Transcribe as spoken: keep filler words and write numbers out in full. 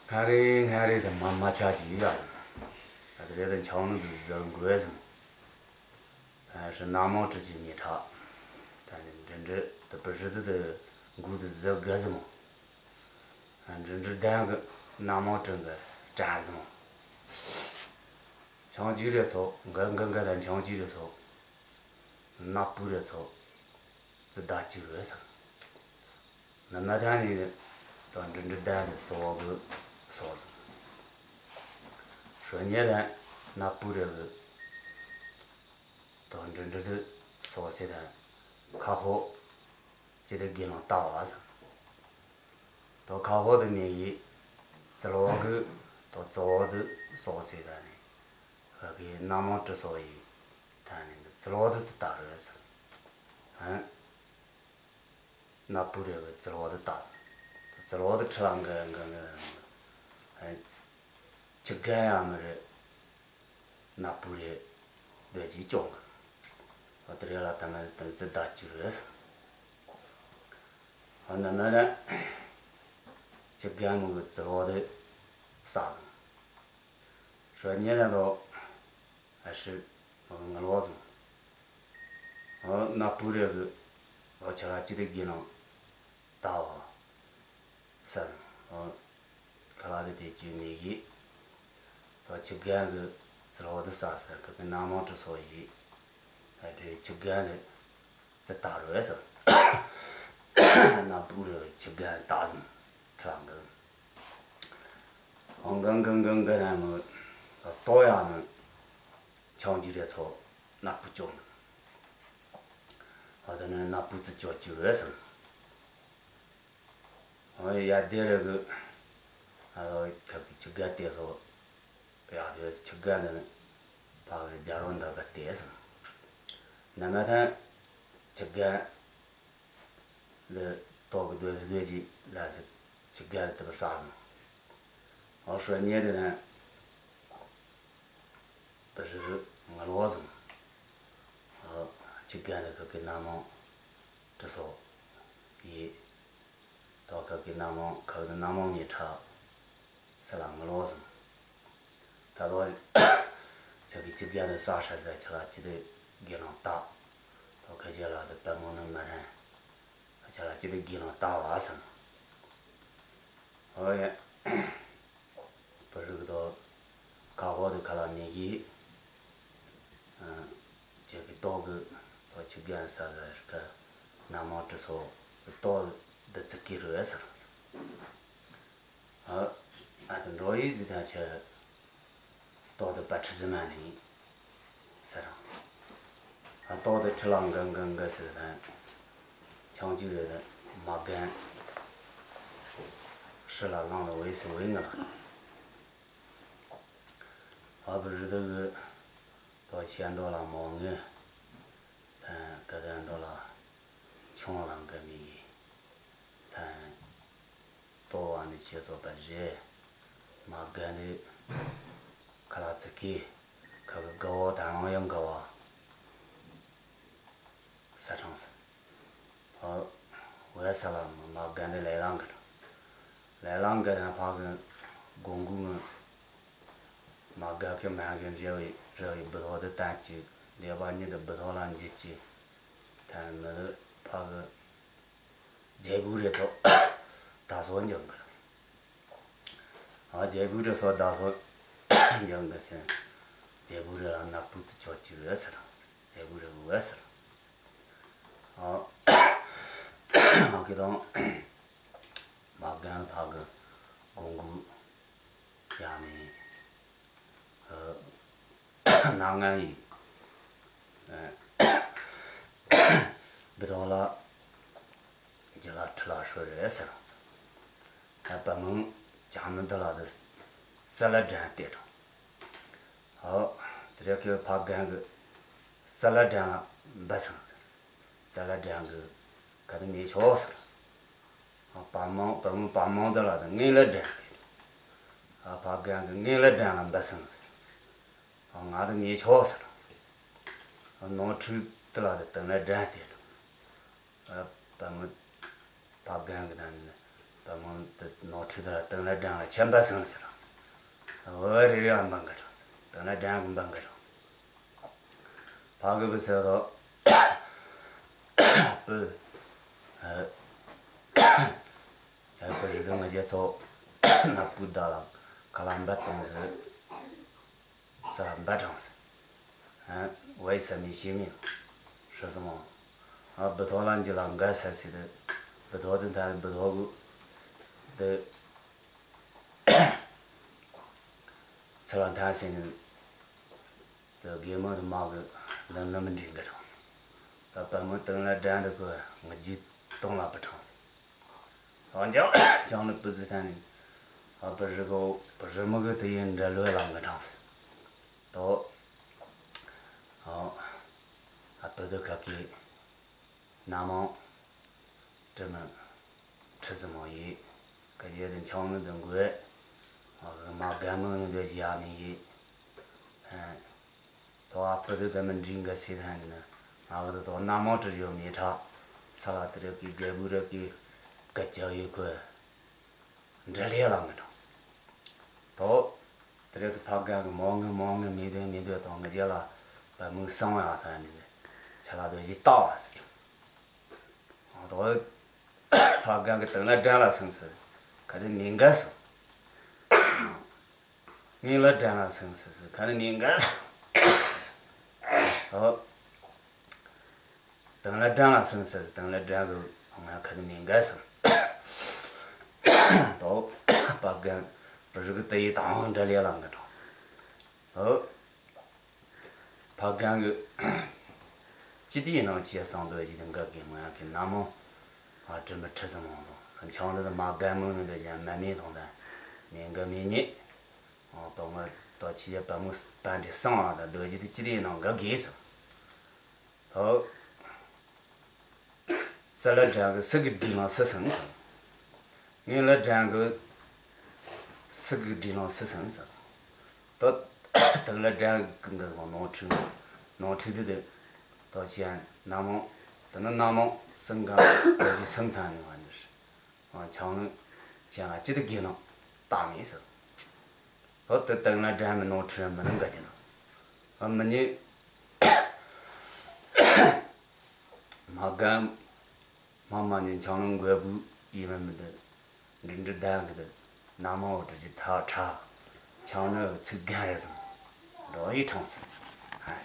སྔ་རེ་སྔ་རེ་དེ་མ་མ་ཆག་ཅིག་ཡོད་ཡ་ཟིན། ད་དེ་རེད་དེ་ཆང་ནུ་དུ་ཟིན་དགོས་ཟིན། ད་ཧྲི་ནག་མོ་གྲི་ཅིག་ཉེ་ཁྲག་ད་ནི་འབྲི་འབྲི་དུ་པུ་ཧྲི་དུ་དུ་མགོ་དུ་ཟིན་དགོས་ཟིན་མོ། འབྲི་འབྲི་ལྡན་གི་ནག་མོ་གྲི་གི་དྲན་ཟིན་མོ། ཆང་ཅིག་རེ་ཚོ་འགའ་འགའ་འགའ་དང་ཆང་ཅིག་རེ་ཚོ། ནག་པོ་རེ་ཚོ། ཙི་ད་ཅིག་རེད་ཟེར། ནི་མ་ཐན་ནི་དང་འབྲི་འབྲི་ལྡན་གི་ཙི་བ་གི་སོགས་ཟེར། ཧྲོ་ཉེ་ལན་ནག་པོ་རེ་གི་དང་འབྲི་འབྲི་དི་སོགས་ཟེར་དང་ཁ་ཧོ་ཅི་དི་དགེ་ལོང་ལྟ་བ་ཟེར། དང་ཁ་ཧོ་དི་ནི་ཡི་ཙི་ལོ་གི་དང་ཙི་བ་དི་སོགས་ཟེར་དང་ནི་ཧ་གི་ནག་མོ་གྲི་སོགས་ཡི་ད་ནི་ཙི་ལོ་དི་ཙི་ད་རེད་ཟེར། ཧན། ནག་པོ་རེ་གི་ཙི་ལོ་དི་ད། ཙི་ལོ་དི་ཁྲི་ལ་འགའ་འགའ་འགའ། ཆི་རྒན་ཡང་མི་རེད། ནག་པོ་རེ་བེ་ཅི་ཅོང་གི། འོ་དེ་རེ་ལ་ད་མ་དི་ཙི་ད་ཅི་རེད། འོ་ན་མ་རེད། ཆི་རྒན་མི་གི་ཙི་ལོ་དི་ས་ཟིན། ཧྲོ་ཉེ་ལ་དོ། ཨ་ཧྲི། མ་གི་ངལ་བ་སོང་། འོ་ནག་པོ་རེ་གི། འོ་ཆ་ལ་ཅི་དི་དགེ་ནང་ལྟ་བ་ཟེར། འོ་ཁ་ལ་དི་དེ་ཅི་མི་གི། ད་ཆི་རྒན་གི་ཙི་ལོ་དི་ས་ཟེར་གི་གི་ནག་མོ་གྲི་སོགས་ཡི། ཨ་དེ་ཆི་རྒན་དི་ཙི་ད་རེད་ཟེར། ནག་པོ་རེ་ཆི་རྒན་ད་ཟིན་ཁྲ་གི། འོང་གང་གང་གང་གང་ཡང་མི་ལྟོ་ཡང་མི་ཆང་གི་རེ་ཚོ་ནག་པོ་ཅོ་མི། ཨ་ད་ནི་ནག་པོ་ཙི་ཅོ་ཅི་རེད་ཟེར། འོ་ཡ་དེ་རེ་གི། ཨ་ད་ཁ་གི་ཆི་རྒན་དེ་ཚོ་ཡ་དེ་ཆི་རྒན་ནི་ཕ་གི་རྒྱ་རོ་འདི་ག་དེ་ཟེར། ན་མ་ཐན་ཆི་རྒན། ལ་ཏོག་གི་སྡོད་སྡོད་ཅིག་ལ་ཟེར་ཆི་རྒན་དེ་བ་ས་ཟིན། འོ་ཧྲོ་ཉེ་དེ་ན་པ་ཧྲི་ངལ་བ་ཟིན། འོ་ཆི་རྒན་དེ་ཁ་གི་ནག་མོ་གྲི་སོགས་ཡི། ཏོག་ཁ་གི་ནག་མོ་ཁ་གི་ནག་མོ་ཉེ་ཁྲ། ས་ལ་ངལ་བ་སོང་། ད་དོ། ཆ་གི་ཅི་རྒན་ནི་ས་ཧྲ་ས་ཆ་ལ་ཅི་དེ་དགེ་ལོང་ལྟ། དོ་ཁ་ཆེ་ལ་དེ་པད་མོ་ནི་མ་ཐན། ཁ་ཆ་ལ་ཅི་དེ་དགེ་ལོང་ལྟ་བ་སོང་། ཨོ་ཡ། པ་རིག་དོ། ཁ་ཧོ་དེ་ཁ་ལ་མི་གི། ཨ། ཆ་གི་ཏོག་གི། དོ་ཅི་རྒན་ས་ག་ཧྲ་ཁ། ན་མོ་ཏྲི་སོ། ཏོག་དེ་ཙི་གི་རུ་ཨེ་སར། ཨ། ཨ་དེ་འགྲོ་ཡི་ཟི་ཐང་ཆེ། ཏོག་དེ་པ་ཁྲི་ཟི་མ་ནི། ཟེར་རང་། ཨ་ཏོག་དེ་ཁྲི་ལ་འགའ་འགའ་འགའ་ཟེར་དང་། ཆང་གཅིག་རེད་དང་མ་རྒན། ཧྲི་ལ་ལང་ལ་བས་སུ་བས་ང་ལ། ཨ་བུ་རི་དེ་གི། ཏོག་ཆེ་འགྲོ་ལ་མོ་ངེ། དང་ག་དང་འགྲོ་ལ། ཆུང་ལ་འགའ་མི་ཡི། དང་། ལྟོ་བ་ནི་ཆེ་ཚོ་པ་རེད། མ་རྒན་ནི་ཁ་ལ་ཙི་གི་ཁ་གི་དགའ་བོ་དང་ལོང་ཡང་དགའ་བ་ས་གྲངས་སུ། ཨོ། འོད་ས་ལ་མ་རྒན་ནི་ལས་ལང་གི་ལས་ལང་གི་ན་ཕ་གི་དགོང་དགུ་ངི་མ་རྒན་གི་མ་རྒན་རེ་བའི་རེ་བའི་བུ་ཐོག་ཏུ་བསྟན་གྱི་ལས་པ་ཉིད་དུ་བུ་ཐོག་ལ་འཇིགས་ཀྱི་དང་མི་ལུ་ཕ་གི་རྒྱལ་པོ་རེ་ཚོ་ད་སོ་འཇང་གི། ཨ་རྒྱལ་པོ་རེ་ཚོ་ད་སོ་འཇང་གི་སེ། རྒྱལ་པོ་རེ་ལ་ནག་པོ་ཙི་ཆོ་ཅི་རེད་ཟེར། རྒྱལ་པོ་རེ་འུ་ཟེར། ཨ་ཨ་ཁེ་དང་མ་རྒན་ཕ་གི་དགོང་དགུ་ཡང་ནི། ཨ། ནང་ང་ཡིན། ཨ། བི་དོ་ལ། རྒྱ་ལ་ཁྲི་ལ་ཧྲོ་རེད་ཟེར། ཨ་པ་མང་ཅང་མི་འདི་ལ་དི་ས་ལ་དྲན་དེ་དང་། ཨོ། དེ་རེ་ཁེ་ཕ་རྒན་གི་ས་ལ་དྲན་ལ་འབའ་སང་ཟེར། ས་ལ་དྲན་གི་ག་དི་མི་ཆོག་ཟེར། ཨ་པ་མང་པ་མང་པ་མང་འདི་ལ་དི་ངེ་ལ་དྲན་དེ། ཨ་ཕ་རྒན་གི་ངེ་ལ་དྲན་ལ་འབའ་སང་ཟེར། ཨ་ང་དི་མི་ཆོག་ཟེར། ཨ་ནོར་འཁྲུལ་དི་ལ་དི་དང་ལ་དྲན་དེ། ཨ་པ་མི་ཕ་རྒན་གི་ནང་ནས་ བུ་མོ་དེ་ནོར་འཁྲུལ་དེ་ལ་དང་བླངས་སྒྲོན་ལ་ཁྱད་འབའ་སང་ཟེར་རང་ཟེར། འོ་རེ་རེ་ལ་འབངས་ཀྱི་གྲངས་ཟེར། དང་བླངས་སྒྲོན་གྱི་འབངས་ཀྱི་གྲངས་ཟེར། ཕ་གི་བུ་ཟེར་དོ། བུ། ཨ། ཨ་བུ་རི་དུ་ང་རྒྱལ་ཚོ་ན་བུ་ད་ལ་ཁ་ལ་འབད་གཏོང་ཟེར། ས་ལ་འབད་གྲངས་ཟེར། ཨ། བའི་ས་མི་ཤེས་མིན། ཧྲི་སི་མོ། ཨ། བུ་ཐོག་ལ་འཇི་ལ་འགའ་ས་ཟེར་དུ། བུ་ཐོག་དུ་ཐལ་བུ་ཐོག་གུ། དུ། ཚེ་ལ་མཐའ་ཟེར་ནི། དུ་རྒན་མོ་དུ་མ་གི་ལམ་ལམ་འདྲེན་གི་གྲངས་ཟེར། ད་བུ་མོ་དང་བླངས་སྒྲོན་དུ་གི་ང་རྒྱལ་གཏོང་ལ་བུ་གྲངས་ཟེར། ཨོ་ཅང་ཅང་ནི་བུ་ཟི་ཐན་ནི། ཨ་བུ་རི་གོ་བུ་རི་མོ་གི་དུ་ཡིན་འདྲ་ལོས་ལ་ང་གྲངས་ཟེར། དོ། ཨོ། ཨ་བུ་དུ་ཁ་ཀི། ན་མོ། དྲི་མི། ཁྲི་ཟི་མོ་ཡི། ཀ་རྒྱལ་དུ་འཆང་མི་དུ་འགོས། ཨ་གི་མ་རྒན་མོ་ནི་འདོད་ཀྱི་ཡ་མི་ཡི། ཨ། དོ་ཨ་བུ་དུ་དུ་མི་འདྲི་འགའ་སི་ཐན་ནི། ང་གི་དུ་དོ་ན་མོ་དྲི་ཡོད་མི་ཁྲ། ས་ལ་དུ་རེ་ཀི་རྒྱལ་བུ་རེ་ཀི། ཀ་ཅག་ཡོད་ཁོ། འདྲ་ལས་ལ་ང་གྲངས་ཟེར། དོ། དེ་རེ་གི་ཕ་རྒན་གི་མོ་ངི་མོ་ངི་མི་དོན་མི་དོན་དང་ང་རྒྱལ་ལ་བུ་མོ་གསང་བ་ཡང་ཐ་ནི་ཆ་ལ་དོ་ཡི་ལྟ་བ་ཟེར། དོ། ཕ་རྒན་གི་དང་བླངས་སྒྲོན་ལ་སང་ཟེར། ག་དེ་མི་འགའ་སང་། ངའི་བླངས་སྒྲོན་ལ་སང་ཟེར། ག་དེ་མི་འགའ་སང་། དོ། དང་བླངས་སྒྲོན་ལ་སང་ཟེར། དང་བླངས་སྒྲོན་གི་ང་ག་དེ་མི་འགའ་སང་། དོ། ཕ་རྒན་རི་གི་དུ་ཡི་དང་འདྲ་ལས་ལ་ང་གྲངས་ཟེར། དོ། ཕ་རྒན་གི། ཅི་དེའི་ནང་ཆེ་སང་དོ་ཡི་དང་འགའ་གི་ང་ཡང་གི་ན་མོ། ཨ་དྲི་མི་ཁྲི་ཟི་མོ་དང་འཆང་དུ་དུ་མ་རྒན་མོ་ནི་དུ་ཅན་མ་མེད་དང་དང་། མི་འགའ་མི་ཉེ། ཨ་བུ་མོ་དོ་ཆི་ཡ་བུ་མོ་པན་དྲི་སང་ཨ་དང་དོ་ཡི་དུ་ཅི་དེའི་ནང་འགའ་གི་སང་། དོ། ས་བླངས་སྒྲོན་གི་སི་གི་དྲི་ལང་སི་སང་ཟེར། ངའི་བླངས་སྒྲོན་གི་སི་གི་དྲི་ལང་སི་སང་ཟེར། དོ། དང་བླངས་སྒྲོན་གི་གི་ནོར་འཁྲུལ། ནོར་འཁྲུལ་དེ་དེ། དོ་ཅན་ན་མོ། དེ་ནི་ན་མོ་སང་ག་དོ་ཅི་སང་ཐང་ནི་བ་ནི། འཆང་ནི་ཅན་ལ་ཅི་དུ་གི་ནང་བཏགས་མེད་ཟེར། དོ། དེ་དང་བླངས་སྒྲོན་མི་ནོར་འཁྲུལ་མི་ནང་འགའ་ཅན་ན། མི་ཉེ། མ་རྒན། མ་མ་ཉིན་འཆང་ནི་འགོས་བུ་ཡིན་མི་མི་དུ། འདྲི་འདྲི་ལྡན་གི་དུ། ན་མོ་དྲི་ཅི་ཐ་ཁྲ། འཆང་ནི་ཚིག་རྒན་རེ་ཟིང་། འགྲོ་ཡི་གྲངས་ཟེར།